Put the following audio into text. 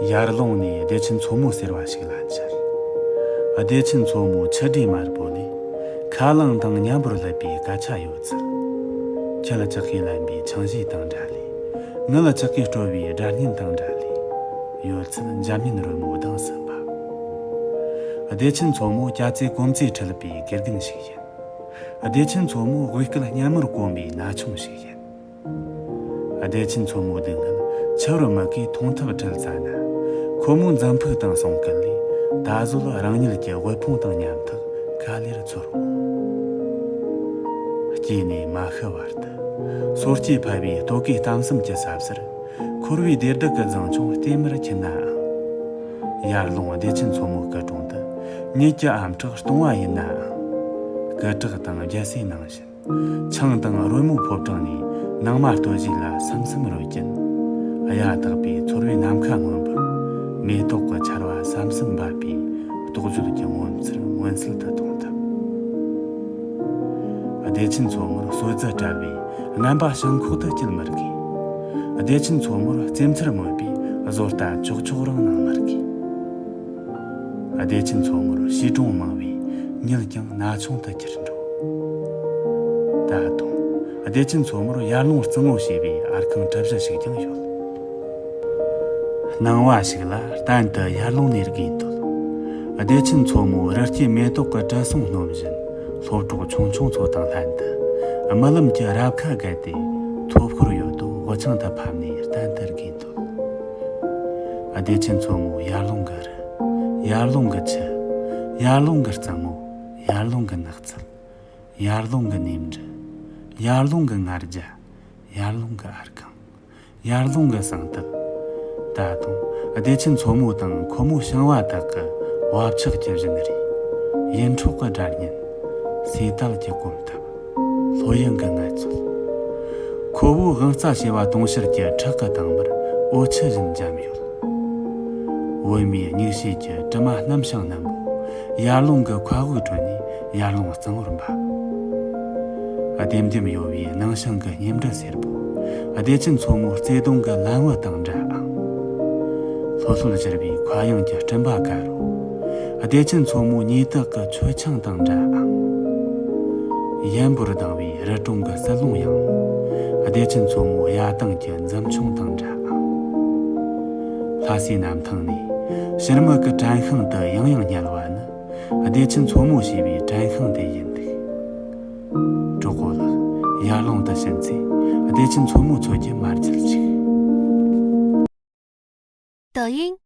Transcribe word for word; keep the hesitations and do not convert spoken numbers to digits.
ཡར་ཀླུང་ནས་བདེ་ཆེན་མཚོ་མོ་ཟེར་བ་ཞིག་ལ་འཕྱར། བདེ་ཆེན་མཚོ་མོ་ཆུ་སྒྲོས་དམར་པོ་ལས། ཁ་རླངས་དང་མཉམ་པོར་བསླུ་བའི་སྐད་ཆ་ཡོད་ཚུལ། ཁྱེད་ལ་ཅག་གིས་ལེན་པའི་ཆང་གཞས་དང་འདྲ་ལས། ངེད་ལ་ཅག་གིས་དཀྲོལ་བའི་སྒྲ་སྙན་དང་འདྲ་ལས། ཡོད་ཚུལ་འཇམ་མཉེན་རོལ་མོ་གདངས་སུ་འབབ། བདེ་ཆེན་མཚོ་མོ་སྐྱ་ཙེ་གོམ་ཙེས་ཁྲིད་པའི་དགེ་རྒན་ཞིག་ཡིན། བདེ་ཆེན་མཚོ་མོ་དབུས་སྐད་སྙན་མོར་གོམས་པའི་ན་ཆུང་ཞིག་ཡིན། བདེ་ཆེན་མཚོ་མོའི་སྡུག་བསྔལ་ཆུ་བུར་མིག་གིས་མཐོང་ཐབས་བྲལ་ཙ་ན། ཁོ་མོའི་འཛུམ་ཕུག་དང་གསུང་སྐད་ལས་ད་གཟོད་རང་ཉིད་ཀྱི་དབུལ་ཕོངས་དང་ཉམ་ཐག་ག་ལེར་ཚོར་འོང་། སྐྱེས་ནས་མ་ཤི་བར་དུ་སོ་སྐྱེ་ཕལ་བའི་ལྟོ་གོས་གཏམ་གསུམ་གྱི་ས་བསིལ་འཁོར་བའི་བདེ་སྡུག་གི་རྫིང་ཆུང་ལྟེམ་མར་འཁྱིལ་ནའང་། ཡར་ཀླུང་བདེ་ཆེན་མཚོ་མོའི་སྐུ་གྲོང་དུ་ཉིད་ཀྱི་ཨམ་ཕྲག་སྟོང་བ་ཡིན་ནའང་། སྐུ་དྲག་དང་རྒྱལ་སྲས་ནང་བཞིན། ཆང་དང་རོལ་མོའི་ཕོ་བྲང་ནས་ནང་མ་སྟོད་གཞས་ལ་སམ་སམ་རོལ་གྱིན། གཡའ་དག་པའི་ཚོར་བའི་ནམ་མཁའ་སྔོན་པོར་མེ་ཏོག་གི་ཆར་བ་སམ་སམ་འབབ་པའི་རྟོགས་བརྗོད་ཀྱི་ངོ་མཚར་མངོན་གསལ་དུ་མཐོང་ཐུབ། བདེ་ཆེན་མཚོ་མོར་སོ་རྩ་བྲལ་བའི་རྔན་པ་ཞིང་ཁོག་ཏུ་སྐྱེལ་མི་དགོས། བདེ་ཆེན་མཚོ་མོར་རྩེད་མཚར་མོད་པའི་བཟོ་ལྟ་ཅོག་ཅོག་རང་གནང་མི་དགོས། བདེ་ཆེན་མཚོ་མོར་བྱིས་སྒྲུང་མང་བའི་ཉིད་ཀྱང་ན་ཆུང་དུ་གྱུར་འགྲོ། ད་དུང་བདེ་ཆེན་མཚོ་མོར་ཡར་ཀླུང་གཙང་བོ་ཞེས་པའི་ཨར་ཁང་གྲུ་བཞི་ཞིག་ཀྱང་ཡོད། སྣང་བ་ཞིག་ལ་གཏན་དུ་ཡར་ཀླུང་ནས་དགོས་འདོད། བདེ་ཆེན་མཚོ་མོའི་རི་སྐྱེས་མེ་ཏོག་གི་དྲི་བསུང་སྣོམ་བཞིན་སློབ་གྲོགས་ཆུང་ཆུང་ཚོ་དང་ལྷན་དུ་རྨི་ལམ་གྱི་རབ་ཁ་བརྒལ་ཏེ་ཐོབ་ཤོར་ཡོད་དོ་དབུ་ཆེན་དུ་ཕབ་ནས་གཏན་དུ་དགོས་འདོད། བདེ་ཆེན་མཚོ་མོ་ཡར་ཀླུང་གི་རི། ཡར་ཀླུང་གི་ཆུ། ཡར་ཀླུང་གི་གཙང་བོ། ཡར་ཀླུང་གི་ནགས་ཚལ། ཡར་ཀླུང་གི་ནས་འབྲུ། ཡར་ཀླུང་གི་ང་རྒྱལ། ཡར་ཀླུང་གི་ཨར་ཁང་། ཡར་ཀླུང་གི་ཟངས་ཐབ། ད་དུང་བདེ་ཆེན་མཚོ་མོ་དང་ཁོ་མོའི་ཞིང་བ་དག་གི་བབ་ཆགས་ཀྱི་བཞིན་རས། ཡིད་འཕྲོག་གི་སྒྲ་སྙན། སོས་དལ་གྱི་གོམ་སྟབས། ལྷོད་ཡངས་ཀྱི་ངལ་རྩོལ། ཁོ་བོའི་དབང་རྩ་བྱེ་བ་དུང་ཕྱུར་གྱི་ཁྲག་གི་དྭངས་མར་འོད་ཆུ་བཞིན་འཇམ་ཡོད། བོད་མིའི་སྙུག་གཤིས་ཀྱི་དྲི་མ་སྣུམ་ཞིང་ནམ་པོ་ཡར་ཀླུང་གི་མཁའ་དབུགས་ཁྲོད་ནས་ཡར་ཀླུང་གཙང་བོར་འབབ། ལྡེམ་ལྡེམ་གཡོ་བའི་ནང་ཤིང་གི་སྙེམས་འབྲུ་སེར་པོ་བདེ་ཆེན་མཚོ་མོའི་བརྩེ་དུང་གི་ལན་བུ་དང་འདྲ་ཨང་། ལྷོད་ལྷོད་བཞུར་བའི་མཁའ་དབྱིངས་ཀྱི་སྤྲིན་པ་དཀར་རོ། བདེ་ཆེན་མཚོ་མོའི་ཉེ་དག་གི་མཆོད་ཆང་དང་འདྲ་ཨང་། ཡན་པོར་ལྡང་བའི་རི་གྲོང་གི་ཟིལ་རླུང་ཡང་མོ། བདེ་ཆེན་མཚོ་མོའི་གཡའ་དྭངས་ཀྱི་འཛུམ་ཆུང་དང་འདྲ་ཨང་། ལྷ་སའི་གནམ་ཐང་ནས་ཕྱི་མིག་གི་དྲན་ཤིང་དུ་ཡང་ཡང་ཉལ་བ་ནི། བདེ་ཆེན་མཚོ་མོ་ཞེས་པའི་དྲན་ཤིང་དེ་ཡིན་འདུག། གྲོགས་པོ་ལགས། ཡར་ཀླུང་དུ་ཕྱིན་ཚེ་བདེ་ཆེན་མཚོ་མོ་འཚོལ་རྒྱུ་མ་བརྗེད་ཅིག། 抖音